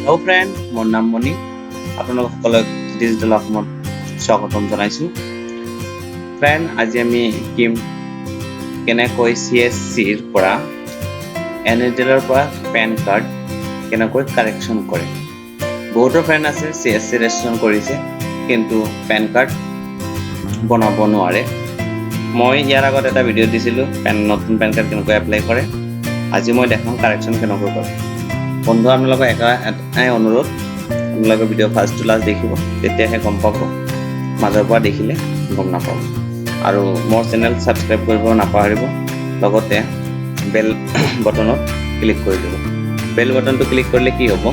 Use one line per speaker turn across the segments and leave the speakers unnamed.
Hello' friend, মোৰ নাম মণি। আপোনালোক সকলোক ডিজিটেল অসমত স্বাগতম জনাইছোঁ। ফ্ৰেণ্ড, আজি আমি শিকিম কেনেকৈ চি এছ চিৰ পৰা এন এছ ডি এলৰ পৰা পেন কাৰ্ড কেনেকৈ কাৰেকশ্যন কৰে। বহুতো ফ্ৰেণ্ড আছে চি এছ চি ৰেজিষ্ট্ৰেশ্যন কৰিছে কিন্তু পেন কাৰ্ড বনাব নোৱাৰে। মই ইয়াৰ আগত এটা ভিডিঅ' দিছিলোঁ নতুন পেন কাৰ্ড কেনেকৈ এপ্লাই কৰে। আজি মই দেখাম কাৰেকশ্যন কেনেকৈ কৰে। বন্ধু, আপোনালোকৰ এটাই অনুৰোধ, আপোনালোকে ভিডিঅ' ফাৰ্ষ্ট টু লাষ্ট দেখিব, তেতিয়াহে গম পাব। মাজৰ পৰা দেখিলে গম নাপাব। আৰু মোৰ চেনেল ছাবস্ক্ৰাইব কৰিব নাপাহৰিব, লগতে বেল বটনত ক্লিক কৰি দিব। বেল বটনটো ক্লিক কৰিলে কি হ'ব,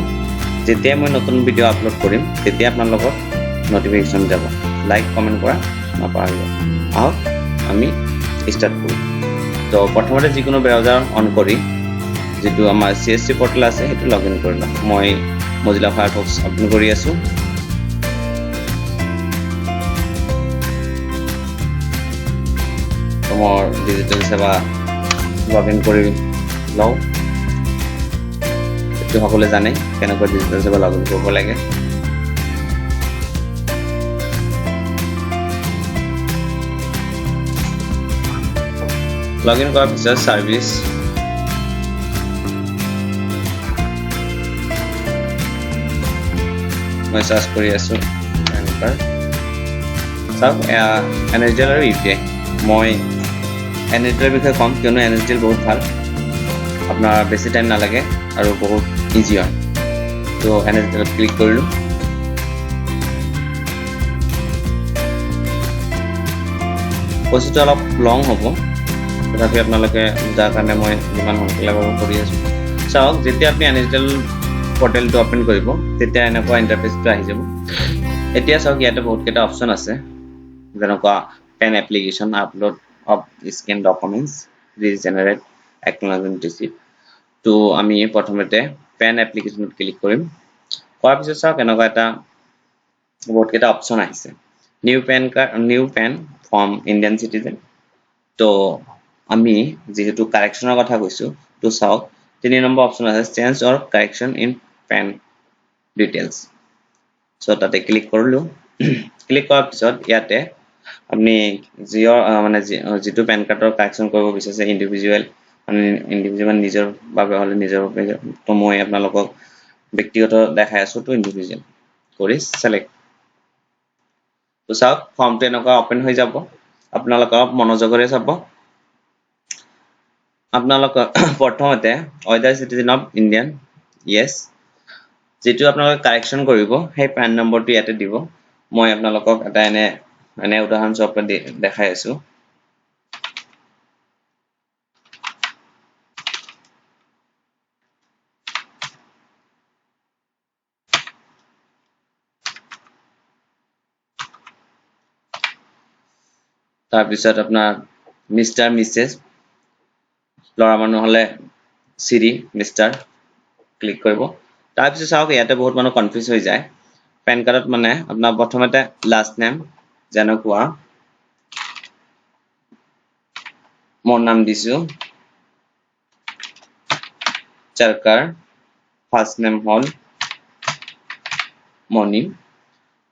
যেতিয়াই মই নতুন ভিডিঅ' আপলোড কৰিম তেতিয়া আপোনালোকৰ নটিফিকেশ্যন যাব। লাইক কমেণ্ট কৰা নাপাহৰিব। আহক আমি ষ্টাৰ্ট কৰোঁ। তো প্ৰথমতে যিকোনো ব্ৰাউজাৰ অন কৰি যিটো আমাৰ চি এছ চি পৰ্টেল আছে সেইটো লগ ইন কৰি লওক। মই মজিলা ফায়াৰফক্স অপেন কৰি আছোঁ। মোৰ ডিজিটেল সেৱা লগ ইন কৰি লওঁ। এইটো সকলোৱে জানে কেনেকৈ ডিজিটেল সেৱা লগ ইন কৰিব লাগে। লগ ইন কৰাৰ পিছত ছাৰ্ভিচ মই চাৰ্চ কৰি আছোঁ পেন কাৰ্ড। চাওক, এন এছ ডি এল আৰু ইউ পি আই। মই এন এছ ডি এলৰ বিষয়ে ক'ম, কিয়নো এন এছ ডি এল বহুত ভাল, আপোনাৰ বেছি টাইম নালাগে আৰু বহুত ইজি হয়। তো এন এছ ডি এলত ক্লিক কৰিলোঁ। বস্তুটো অলপ লং হ'ব, তথাপি আপোনালোকে যাৰ কাৰণে মই যিমান সোনকালে পাৰোঁ কৰি আছোঁ। চাওক, যেতিয়া আপুনি এন এছ ডি এল পৰ্টেলটো অ'পেন কৰিব তেতিয়া এনেকুৱা ইণ্টাৰফেচটো আহি যাব। এতিয়া চাওক, ইয়াতে বহুতকেইটা অপশ্যন আছে, যেনেকুৱা PAN application, upload of scan documents, regenerate acknowledgement receipt. তো আমি প্ৰথমতে পেন এপ্লিকেশ্যনত ক্লিক কৰিম। কৰাৰ পিছত চাওক, এনেকুৱা এটা বহুতকেইটা অপশ্যন আহিছে, new PAN card, new PAN from Indian citizen. তো আমি যিহেতু কাৰেকশ্যনৰ কথা কৈছোঁ, তো চাওক 3 নম্বৰ অপশ্যন আছে change or correction in PAN details. So' তাতে ক্লিক কৰিলোঁ। ক্লিক কৰাৰ পিছত ইয়াতে আপুনি মানে যিটো পেন কাৰ্ডৰ কাৰেকশ্যন কৰিব বিচাৰিছে, ইণ্ডিভিজুৱেল মানে ইণ্ডিভিজুৱেল নিজৰ বাবে হ'লে নিজৰ বাবে, তো মই আপোনালোকক ব্যক্তিগত দেখাই আছোঁ, তো ইণ্ডিভিজুৱেল কৰি চেলেক্ট। তো চাওক, ফৰ্মটো এনেকুৱা অ'পেন হৈ যাব। আপোনালোকে অলপ মনোযোগেৰে চাব। আপোনালোকৰ প্ৰথমতে whether citizen of Indian, yes, যিটো আপোনালোকে কাৰেকশ্যন কৰিব সেই পেন নম্বৰটো ইয়াতে দিব। মই আপোনালোকক এটা এনে এনে উদাহৰণস্বৰূপে দেখাই আছোঁ। তাৰপিছত আপোনাৰ মিষ্টাৰ মিছেছ, ল'ৰা মানুহ হ'লে চিৰি মিষ্টাৰ ক্লিক কৰিব। তাৰপিছত চাওক, ইয়াতে বহুত মানুহ কনফিউজ হৈ যায়। পেন কাৰ্ডত মানে আপোনাৰ প্ৰথমতে লাষ্ট নেম, যেনেকুৱা মোৰ নাম দিছোঁ চৰকাৰ, ফাৰ্ষ্ট নেম হ'ল মণি।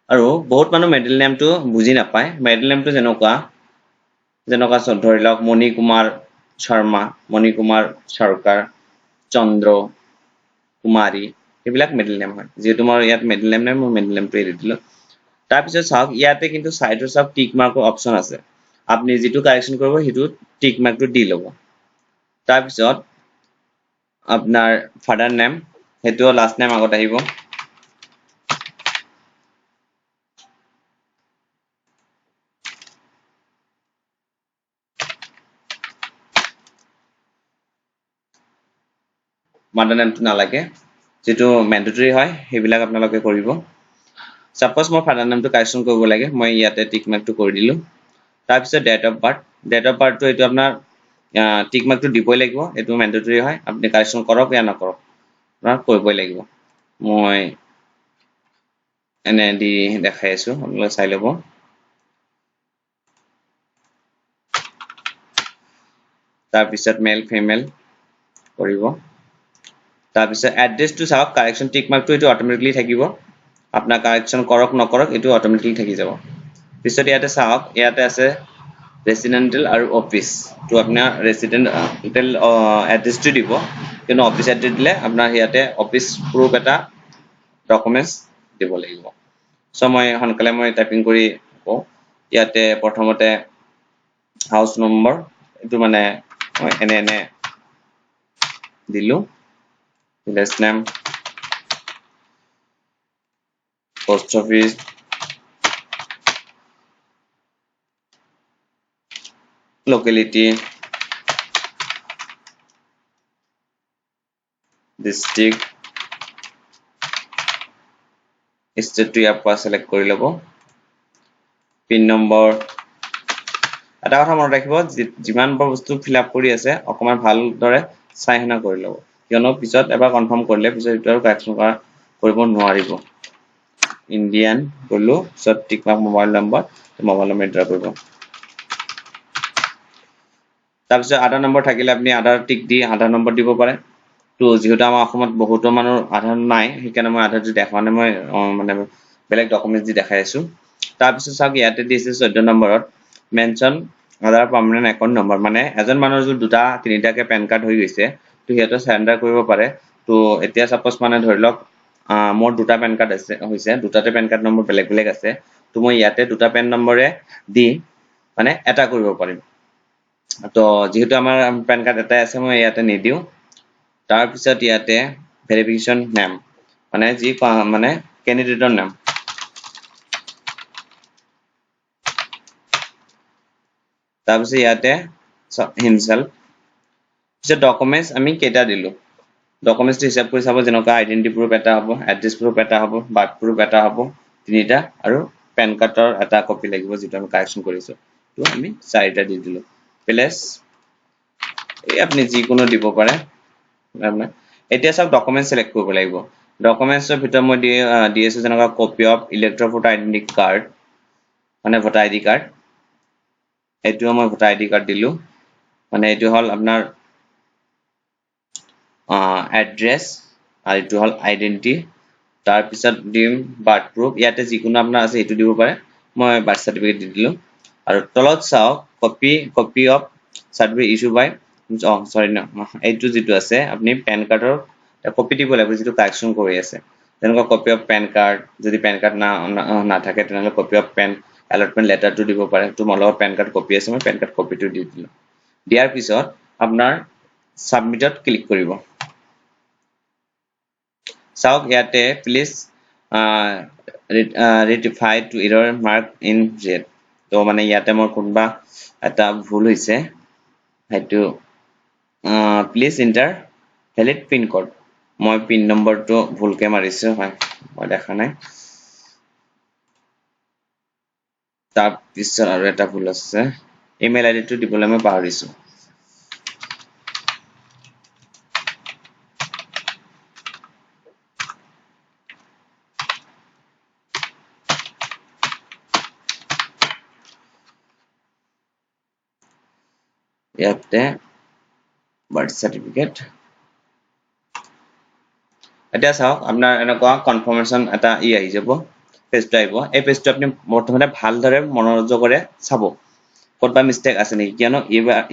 আৰু বহুত মানুহ মিডল নেমটো বুজি নাপায়। মিডল নেমটো যেনেকুৱা যেনেকুৱা ধৰি লওক মণি কুমাৰ শৰ্মা, মণি কুমাৰ চৰকাৰ, চন্দ্ৰ কুমাৰী, সেইবিলাক মিডল নেম হয়। যিহেতু মোৰ ইয়াত মিডল নেম নাই, মই মিডল নেমটো এৰি দিলোঁ। তাৰপিছত চাওক, ইয়াতে কিন্তু চাইডৰ চাওক টিক মাৰ্কৰ অপশ্যন আছে। আপুনি যিটো কাৰেকশ্যন কৰিব সেইটো টিক মাৰ্কটো দি ল'ব। তাৰপিছত আপোনাৰ ফাদাৰ নেম, সেইটো লাষ্ট নেম আগত আহিব। মাদাৰ নেমটো নালাগে, যিটো মেণ্ডেটৰী হয় সেইবিলাক আপোনালোকে কৰিব। ছাপ'জ মই ফাদাৰ নেমটো কাৰেকশ্যন কৰিব লাগে, মই ইয়াতে টিক মাৰ্কটো কৰি দিলোঁ। তাৰপিছত date of birth, date of বাৰ্থটো এইটো আপোনাৰ টিক মাৰ্কটো দিবই লাগিব, এইটো মেণ্ডেটৰী হয়। আপুনি কাৰেকশ্যন কৰক या নকৰক, আপোনাৰ কৰিবই লাগিব। মই এনে দি দেখাই আছোঁ, আপোনালোকে চাই ল'ব। তাৰপিছত মেল ফিমেল কৰিব। তাৰপিছত এড্ৰেছটো চাওক, কাৰেকশ্যন টিক মাৰ্কটো এইটো অট'মেটিকলি থাকিব, আপোনাৰ কাৰেকশ্যন কৰক নকৰক এইটো অট'মেটিকলি থাকি যাব। পিছত ইয়াতে চাওক, ইয়াতে আছে ৰেচিডেণ্টেল আৰু অফিচ। তো আপোনাৰ ৰেচিডেণ্টেল এড্ৰেছটো দিব, কিন্তু অফিচ এড্ৰেছ দিলে আপোনাৰ ইয়াতে অফিচ প্ৰুফ এটা ডকুমেণ্টছ দিব লাগিব। চ' মই সোনকালে মই টাইপিং কৰি কওঁ। ইয়াতে প্ৰথমতে হাউচ নম্বৰ এইটো মানে মই এনে এনে দিলোঁ, village name, post office, locality, district, ষ্টেটটো ইয়াৰ পৰা চিলেক্ট কৰি ল'ব, পিন নম্বৰ। এটা কথা মনত ৰাখিব, যিমানবোৰ বস্তু ফিল আপ কৰি আছে অকণমান ভালদৰে চাই শুনা কৰি ল'ব, কিয়নো পিছত এবাৰ কনফাৰ্ম কৰিলে পিছত এইটো আৰু কাৰেকশ্যন কৰিব নোৱাৰিব। ইণ্ডিয়ান কৰিলোঁ, পিছত tick mark mobile number, mobile number enter কৰিব। তাৰপিছত আধাৰ নম্বৰ থাকিলে আপুনি আধাৰ টিক দি আধাৰ নম্বৰ দিব পাৰে। তো যিহেতু আমাৰ অসমত বহুতো মানুহৰ আধাৰ নাই, সেইকাৰণে মই আধাৰটো দেখুওৱা নাই, মই মানে বেলেগ ডকুমেণ্টছ দি দেখাই আছোঁ। তাৰপিছত চাওক ইয়াতে দিছে 14 নম্বৰত mention Aadhaar permanent account number, মানে এজন মানুহৰ যদি দুটা তিনিটাকে পেন কাৰ্ড হৈ গৈছে তো সিহঁতে চাৰেণ্ডাৰ কৰিব পাৰে। তো এতিয়া ছাপ'জ মানে ধৰি লওক মোৰ দুটা পেন কাৰ্ড আছে, হৈছে দুটাতে পেন কাৰ্ড নম্বৰ বেলেগ বেলেগ আছে, তো মই ইয়াতে দুটা পেন নম্বৰে দি মানে এটা কৰিব পাৰিম। তো যিহেতু আমাৰ পেন কাৰ্ড এটাই আছে, মই ইয়াতে নিদিওঁ। তাৰপিছত ইয়াতে ভেৰিফিকেশ্যন নেম, মানে যি মানে কেণ্ডিডেটৰ নাম, তাৰপিছত ইয়াতে হিমছেল্ফ। পিছত ডকুমেণ্টছ আমি কেইটা দিলোঁ, ডকুমেণ্টছটো হিচাপ কৰি চাব, যেনেকুৱা আইডেণ্টিটি প্ৰুফ এটা হ'ব, এড্ৰেছ প্ৰুফ এটা হ'ব, বাৰ্থ প্ৰুফ এটা হ'ব, তিনিটা, আৰু পেন কাৰ্ডৰ এটা কপি লাগিব যিটো আমি কাৰেকশ্যন কৰিছোঁ। তো আমি চাৰিটা দি দিলোঁ। প্লেচ এই আপুনি যিকোনো দিব পাৰে। এতিয়া চাওক ডকুমেণ্ট চিলেক্ট কৰিব লাগিব। ডকুমেণ্টছৰ ভিতৰত মই দি আছোঁ যেনেকুৱা copy of electoral voter identity card, মানে ভোটাৰ আই ডি কাৰ্ড, এইটোও মই ভোটাৰ আই ডি কাৰ্ড দিলোঁ। মানে এইটো হ'ল আপোনাৰ এড্ৰেছ আৰু এইটো হ'ল আইডেণ্টিটি। তাৰপিছত দিম বাৰ্থ প্ৰুফ, ইয়াতে যিকোনো আপোনাৰ আছে সেইটো দিব পাৰে, মই বাৰ্থ চাৰ্টিফিকেট দি দিলোঁ। আৰু তলত চাওক copy of certificate issue by, sorry ন, এইটো যিটো আছে আপুনি পেন কাৰ্ডৰ কপি দিব লাগিব যিটো কাৰেকশ্যন কৰি আছে, যেনেকুৱা কপি অফ পেন কাৰ্ড, যদি পেন কাৰ্ড নাথাকে তেনেহ'লে কপি অফ পেন এলটমেণ্ট লেটাৰটো দিব পাৰে। তো মোৰ লগত পেন কাৰ্ড কপি আছে, মই পেন কাৰ্ড কপিটো দি দিলোঁ। দিয়াৰ পিছত আপোনাৰ ছাবমিটত ক্লিক কৰিব। চাওক ইয়াতে please rectify to error mark in red, তো মানে ইয়াতে মোৰ কোনোবা এটা ভুল হৈছে, সেইটো please inter valid pin code, মই পিন নম্বৰটো ভুলকে মাৰিছোঁ, হয় মই দেখা নাই। তাৰপিছত আৰু এটা ভুল আছে, ইমেইল আই ডিটো দিবলৈ মই পাহৰিছোঁ। ইয়াতে বাৰ্থ চাৰ্টিফিকেট। এতিয়া চাওক আপোনাৰ এনেকুৱা কনফাৰ্মেশ্যন এটা ই আহি যাব, পেজটো আহিব। এই পেজটো আপুনি প্ৰথমতে ভালদৰে মনোযোগেৰে চাব ক'তবা মিষ্টেক আছে নেকি, কিয়নো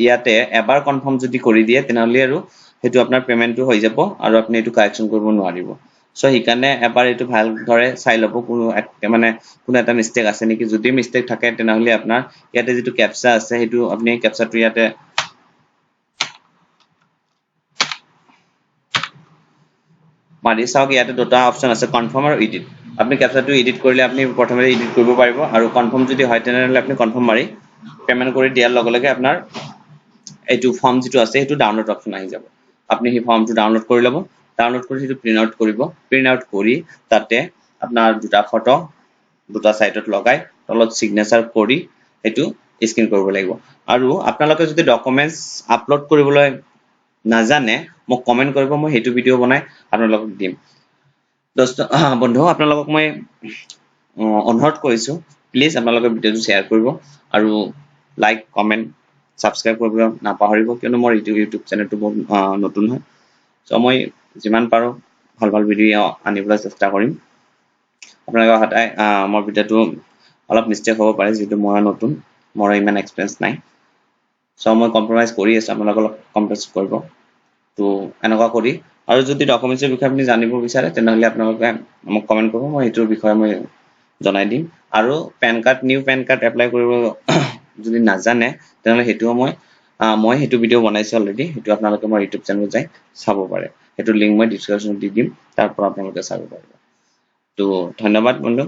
ইয়াতে এবাৰ কনফাৰ্ম যদি কৰি দিয়ে তেনেহ'লে আৰু সেইটো আপোনাৰ পে'মেণ্টটো হৈ যাব আৰু আপুনি এইটো কাৰেকশ্যন কৰিব নোৱাৰিব। চ' সেইকাৰণে এবাৰ এইটো ভালদৰে চাই ল'ব, কোনো মানে কোনো এটা মিষ্টেক আছে নেকি। যদি মিষ্টেক থাকে তেনেহ'লে আপোনাৰ ইয়াতে যিটো কেপচা আছে সেইটো আপুনি কেপচাটো ইয়াতে মাৰি চাওক। ইয়াতে দুটা অপশ্যন আছে, কনফাৰ্ম আৰু এডিট। আপুনি কেপচাটো এডিট কৰিলে আপুনি প্ৰথমতে এডিট কৰিব পাৰিব, আৰু কনফাৰ্ম যদি হয় তেনেহ'লে আপুনি কনফাৰ্ম মাৰি পে'মেণ্ট কৰি দিয়াৰ লগে লগে আপোনাৰ এইটো ফৰ্ম যিটো আছে সেইটো ডাউনলোড অপশ্যন আহি যাব। আপুনি সেই ফৰ্মটো ডাউনলোড কৰি ল'ব, ডাউনলোড কৰি সেইটো প্ৰিণ্ট আউট কৰিব, প্ৰিণ্ট আউট কৰি তাতে আপোনাৰ দুটা ফটো দুটা ছাইডত লগাই তলত ছিগনেচাৰ কৰি সেইটো স্কেন কৰিব লাগিব। আৰু আপোনালোকে যদি ডকুমেণ্টছ আপলোড কৰিবলৈ নাজানে মোক কমেণ্ট কৰিব, মই সেইটো ভিডিঅ' বনাই আপোনালোকক দিম। দোস্ত বন্ধু, আপোনালোকক মই অনুৰোধ কৰিছোঁ, প্লিজ আপোনালোকে ভিডিঅ'টো শ্বেয়াৰ কৰিব আৰু লাইক কমেণ্ট ছাবস্ক্ৰাইব কৰিব নাপাহৰিব, কিয়নো মোৰ ইউটিউব চেনেলটো বহুত নতুন হয়। চ' মই যিমান পাৰোঁ ভাল ভাল ভিডিঅ' আনিবলৈ চেষ্টা কৰিম। আপোনালোকে সদায় মোৰ ভিডিঅ'টো অলপ মিষ্টেক হ'ব পাৰে, যিহেতু মই নতুন, মোৰো ইমান এক্সপিৰিয়েঞ্চ নাই। চ' মই কম্প্ৰমাইজ কৰি আছোঁ, আপোনালোকে অলপ কম্প্ৰমাইজ কৰিব। ত' এনেকুৱা কৰি আৰু যদি ডকুমেণ্টছৰ বিষয়ে আপুনি জানিব বিচাৰে, তেনেহ'লে আপোনালোকে মোক কমেণ্ট কৰিব, মই সেইটোৰ বিষয়ে মই জনাই দিম। আৰু PAN card, new PAN card apply কৰিব যদি নাজানে, তেনেহ'লে সেইটোও মই সেইটো ভিডিঅ' বনাইছোঁ অলৰেডি। সেইটো আপোনালোকে মোৰ ইউটিউব চেনেলত যাই চাব পাৰে। সেইটো লিংক মই ডিছক্ৰিপশ্যনত দি দিম, তাৰ পৰা আপোনালোকে চাব পাৰিব। ত' ধন্যবাদ বন্ধু,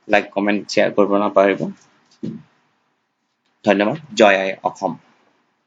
লাইক, কমেণ্ট, শ্বেয়াৰ কৰিব নাপাহৰিব। ধন্যবাদ, জয় আই অসম।